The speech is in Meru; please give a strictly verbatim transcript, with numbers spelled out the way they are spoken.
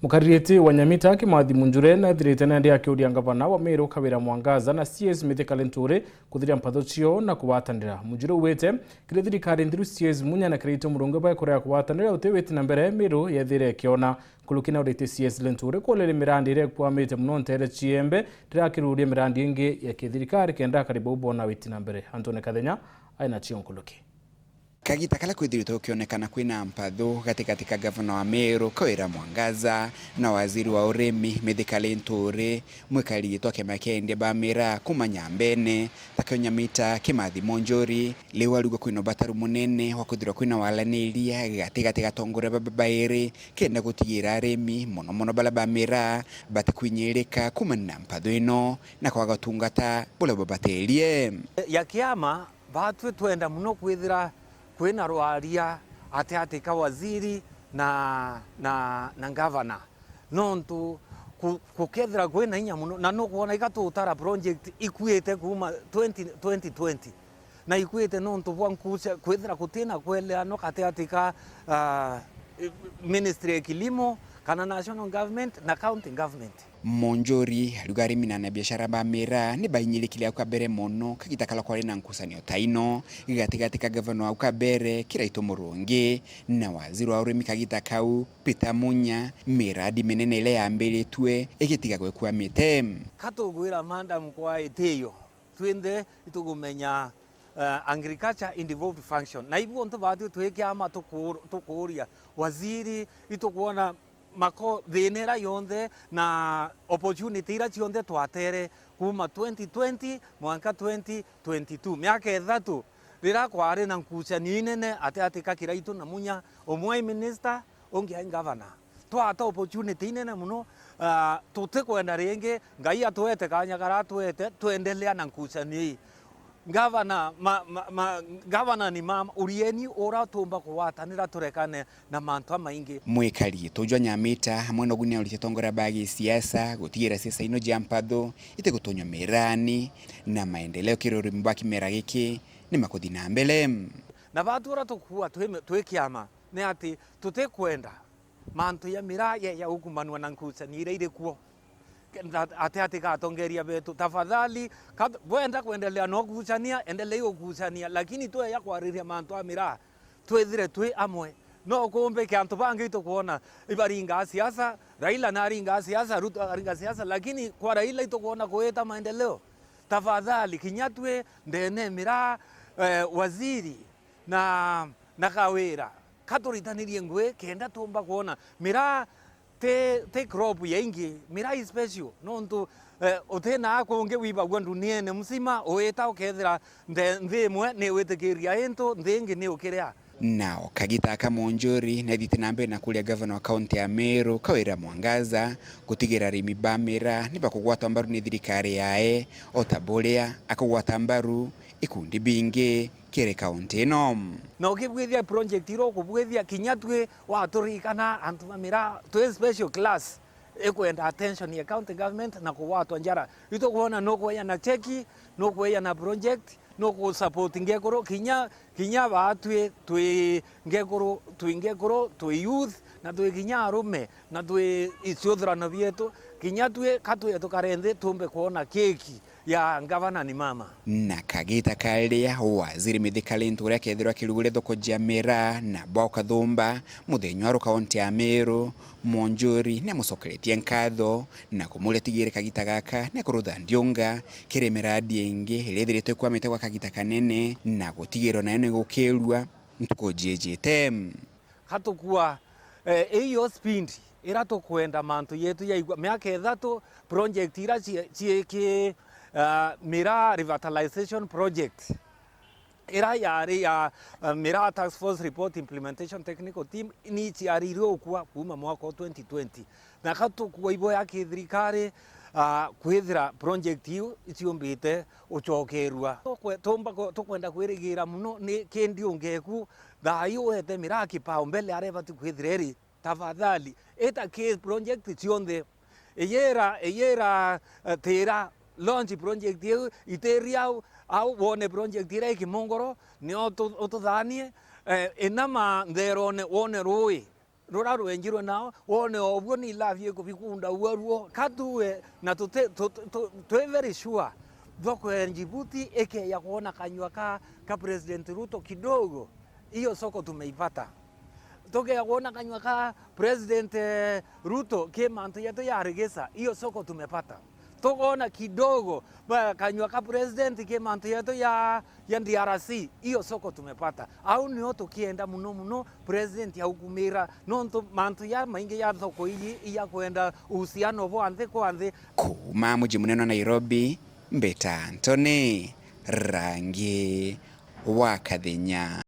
Mukaririti wa Nyamita Kimathi Munjuri nethirite nandi akiuria ngavana wa Meru Kawira Mwangaza na C S Mithika Linturi kuthiria mpatho cio na kugwatanira. Munjuri augite kiri thirikari nthiru, C S Munya na Kiraitu Murungi baikurea kugwatanira uti witi na mbere Meru yethire ikiona. Nkuruki naurite C S Linturi kuuria mirandi iria ikwamite mono ntere ciembe riria akiruria mirandi ingi ya kithirikari kenda akari bau bona witi na mbere. Anthony Kathenya aina cio nkuruki. Kagita karia kwithiritwe gukionekana kwina mpathu gatigati ka gavana wa Meru Kawira Mwangaza na waziri wa urimi Mithika Linturi, mwikari gitwa kiama kia India ba miraa kuuma Nyambene, ta Kenya Mita Kimathi Monjori, riu arigwa kwina ubataru munene wa kwithirwa kwina walaniria gatigati ga atongoria baba bairi, kenda gutigira arimi, mono mono baria ba miraa, batikwinyirika kuumania na mpathu ino na kwaga utungata buria bubatirie. Ya kiama, baatwi twenda mono kwithira kwina rwaria atiati ka waziri na, na, na ngavana, nontu ku-, gukethira kwina inya mono, na nukwona iga tutara project ikuite kuuma twenty, twenty twenty, na ikuite nontu bwa nkucha kwithira kutina kweleanwa gatiati ka, ah, ministry ya kilimo kana national government na county government. Monjori ariuga arimi na anabiashara ba miraa ni bainyirikire au kabere mono kagita karia kwari na nkucanio ta ino gatigati ka gavana wau kabere Kiraitu Murungi na waziri wa urimi kagita kau Peter Munya, miradi minene iria yambiritue igitiga gwekwamite. Katugwira madam kwa itiyo, twinthe itugumenya, eh, agriculture in devolved function. Na ibu ontu baatwi twi kiama tuku-, tukuuria waziri, itukwona mako thina ira yonthe na opportunity ira cionthe twatere kuuma twenty twenty mwanka twenty twenty-two, miaka ithatu, riria kwari na nkucanio inene atiati ka Kiraitu na Munya, umwe ai minister, ungi ai ngavana. Twata opportunity inene mono, ah, tutikwenda ringi, Ngai atwete kanya karia atwete, twendelea na nkucanio ii. Ngavana, ma, ma, ma, ngavana ni mama, urieni uria tuumba kugwatanira turekane na mantu amaingi. Mwikari gitujwa Nyamita amwe nogu ni auritie atongoria ba gisiasa gutigira siasa ino jia mpathu itigutunywa mirani na maendeleo kiri urimi bwa kimera giki ni makuthi na mbere. Na batu uria tukua twi, twi kiama ni ati tutikwenda mantu ya miraa ye ya gukumanwa na nkucanio iria iri kuo. Ke-, na ati, ati ka atongeria betu, tafadhali, ka-, bwenda kwendelea no kucania, endelei gukucania, lakini tweya kwariria mantu a miraa, twithire twi amwe. No kumbike antu bangi itukwona ibaringaa siasa, Raila naringaa siasa, Ruto aringa siasa, lakini kwa Raila itukwona kuita maendeleo. Tafadhali, kinya twi ndene miraa, eh, waziri na, na Kawira, ka turitanirie ngui kenda tuumba kwona miraa ti, ti crop ya ingi, miraa i special, nontu, eh, utina kungi wibagua nduniene mzima, uita ukethira nthi imwe ni witikiria intu, nthi ingi ni ukiria. Nao kagita aka Monjori naithite na mbere na kuria gavana wa kaunti ya Meru, Kawira Mwangaza, gutigira arimi ba miraa ni bakugwatwa mbaru ni thirikari yae, o ta buria akugwata mbaru ikundi bingi kiri kaunti ino. Na ukibwithia project iria ukubwithia, kinya twi waturikana antu ba miraa, twi special class ikwenda attention ya county government na kugwatwa njara. Itukwona nukweya na cheki, nukweya na project, nukusupport ngekuru, kinya, kinya baatwi twi ngekuru, twi ngekuru, twi youth, na twi kinya arume, na twi icuthurano bietu, kinya twi ka twi tukare nthi tumbe kwona keki ya ngavana ni mama. Na kagita karia waziri Mithika Linturi akethirwa akirugura thoko jia miraa na bwa ukathumba muthenya wa rukaunti ya Meru, Monjori ni amucokeretie nkatho na kumuria tigire kagita gaka ni akurutha ndiunga kiri miradi ingi iria ithiritwe ikwamite gwa kagita kanene na gutigirwa nayo ni gukirua ntuku jiijite. Katukua, eh, iyo speed ira tukwenda mantu yetu yaigua. Miaka ithatu, project ira cie-, ciiki, ah, miraa revitalization project, ira yari ya, ah, miraa task force report implementation technical team, ni ciaririrwe ukua kuuma mwaka wa twenty twenty. Na katukua ibo ya kithirikari, ah, kwithira project iu iciumbite ucokerua. Tukwe-, tumba ku-, tukwenda kwirigira mono ni kindi ungeku Thaa ii wete miraa kipaumbele aria ibati kwithira iri. Tafadhali, ita ki project cionthe. Iyira, iyira, eh, tira, launch project iu, itiria au, au wone project iria i kimongoro, nio utu-, ututhaanie, eh, inama ntherone wone rui. Rura rwenji rwe nao, wone o buo ni love ikubikunda uo ruo. Ka tuwe na tute-, tu-, tu-, tu-, twi very sure, thoko ya Djibouti ikeya kwona kanyua ka, ka President Ruto kidogo, hiyo soko tumeipata. Tukeya kwona kanyua ka President, eh, Ruto ki mantu yetu ya Regesa, hiyo soko tumepata. Tukoona kidogo, ba, kanyua ka president ki mantu yetu ya, ya D R C, hiyo soko tumepata. Au nio tukienda muno muno president aukumira, nontu mantu ya maingi ya thoko iji iya kwenda uhusiano bwa nthi kwa nthi. Kuuma muji munene wa Nairobi, mbita Anthony Rangi wa Kathinya.